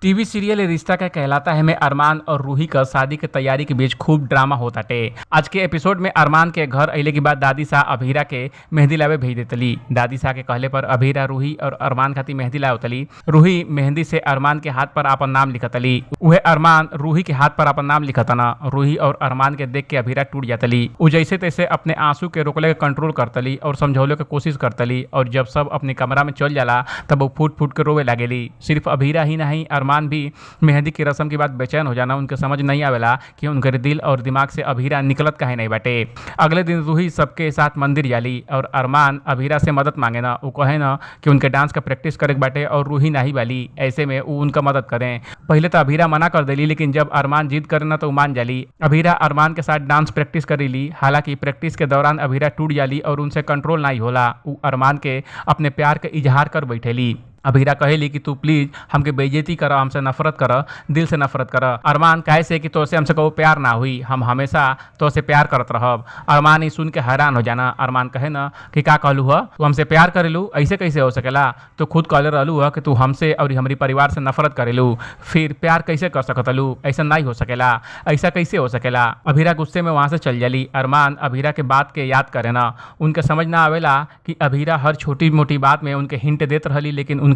TV serial रिश्ता क्या कहलाता है में अरमान और रूही का शादी के तैयारी के बीच खूब ड्रामा होता टे। आज के एपिसोड में अरमान के घर अइले के बाद दादी सा अभीरा के मेहंदी लावे भेज देतली। दादी सा के कहले पर अभीरा रूही और अरमान खातिर मेहंदी लावतली। रूही मेहंदी से अरमान के हाथ पर अपन नाम लिखतली। उहे अरमान रूही के हाथ पर अपन नाम लिखतना। रूही और अरमान के देख के अभीरा टूट जातली। उ जैसे तैसे अपने आंसू के रोकले के कंट्रोल करतली और समझौले के कोशिश करतली और जब सब अपने कमरा में चल जाला तब वो फूट फूट के रोवे लागेली। सिर्फ अभीरा ही नहीं, अरमान भी मेहंदी की रस्म के बाद बेचैन हो जाना। उनके समझ नहीं आवेला कि उनके दिल और दिमाग से अभीरा निकलत काहे नहीं बाटे। अगले दिन रूही सबके साथ मंदिर जाली और अरमान अभीरा से मदद मांगे ना। वो कहे ना कि उनके डांस का प्रैक्टिस करे के बाटे और रूही नहीं वाली, ऐसे में वो उनका मदद करें। पहले तो अभीरा मना कर देली, लेकिन जब अरमान जिद करे ना तो मान जाली। अभीरा अरमान के साथ डांस प्रैक्टिस करेली। हालांकि प्रैक्टिस के दौरान अभीरा टूट जाली और उनसे कंट्रोल नहीं होला। उ अरमान के अपने प्यार के इजहार कर बैठेली। अभीरा कहेली कि तू प्लीज हमके बेइज्जती कर, हमसे नफरत कर, दिल से नफरत कर। अरमान काहे से कि तोसे हमसे कबो प्यार ना हुई, हम हमेशा तोसे प्यार करत रहब। अरमान ई सुन के हैरान हो जाना। अरमान कहे ना कि का कहलू ह, तू हमसे प्यार करेलू, ऐसे कैसे हो सकेला? तो खुद कहले रहलू ह कि तू हमसे और हमारी परिवार से नफरत करेलू, फिर प्यार कैसे कर सकतलू? ऐसा नहीं हो सकेला, ऐसा कैसे हो सकेला? अभीरा गुस्से में वहाँ से चल जाली। अरमान अभीरा के बात के याद करे ना। उनके समझ ना आवेला कि अभीरा हर छोटी मोटी बात में उनके हिंट देत रहली, लेकिन उनके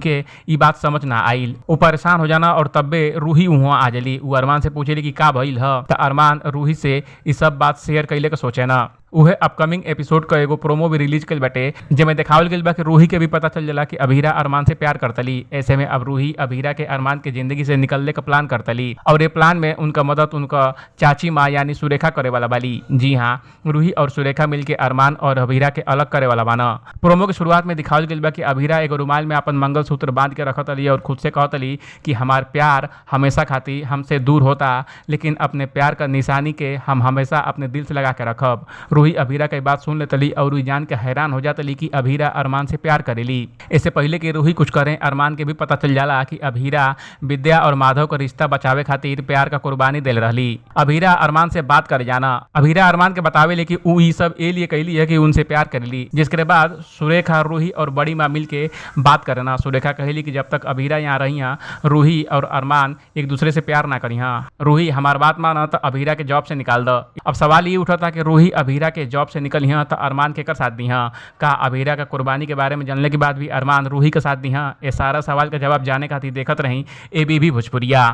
ई बात समझ ना आइल। वो परेशान हो जाना और तब्बे रूही वहाँ आ जाली। वो अरमान से पूछेली कि का भइल ह, त अरमान रूही से ई सब बात शेयर कैले के सोचे ना। उहे अपकमिंग एपिसोड का एगो प्रोमो भी रिलीज कइल बाटे, जेमे देखावल गइल बा कि रूही के भी पता चल जाला कि अभीरा अरमान से प्यार करतली। ऐसे में अब रूही अभीरा के अरमान के जिंदगी से निकलने का प्लान करतली और ये प्लान में उनका मदद उनका चाची माँ यानी सुरेखा करे वाला बाली। जी हाँ, रूही और सुरेखा मिलके अरमान और अभीरा के अलग करे वाला बाना। प्रोमो के शुरुआत में दिखावल गइल बा कि अभीरा एगो रुमाल में अपन मंगलसूत्र बांध के रखतली और खुद से कहतली कि हमार प्यार हमेशा खातिर हमसे दूर होता, लेकिन अपने प्यार का निशानी के हम हमेशा अपने दिल से लगा के रखब। रूही अभीरा के बात सुन लेतली और रूही जान के हैरान हो जातली कि अभीरा अरमान से प्यार करेली। इससे पहले कि रूही कुछ करें, अरमान के भी पता चल जाला कि अभीरा विद्या और माधव का रिश्ता बचावे खातिर प्यार का कुर्बानी दिल रहली। अभीरा अरमान से बात करे जाना। अभीरा अरमान के बतावे ले कि ऊ ई सब ए लिए कैली है कि उनसे प्यार करेली। जिसके बाद सुरेखा, रूही और बड़ी माँ मिल के बात करना। सुरेखा कहेली कि जब तक अभीरा यहाँ रही, रूही और अरमान एक दूसरे से प्यार ना करी। रूही हमार बात माना तो अभीरा के जॉब से निकाल दो। अब सवाल ये उठा था कि रूही अभीरा के जॉब से निकल हियाँ तो अरमान के कर साथ दी? का अभीरा का कुर्बानी के बारे में जानने के बाद भी अरमान रूही के साथ दी? ये सारा सवाल का जवाब जाने खातिर देखत रही एबीपी भोजपुरिया।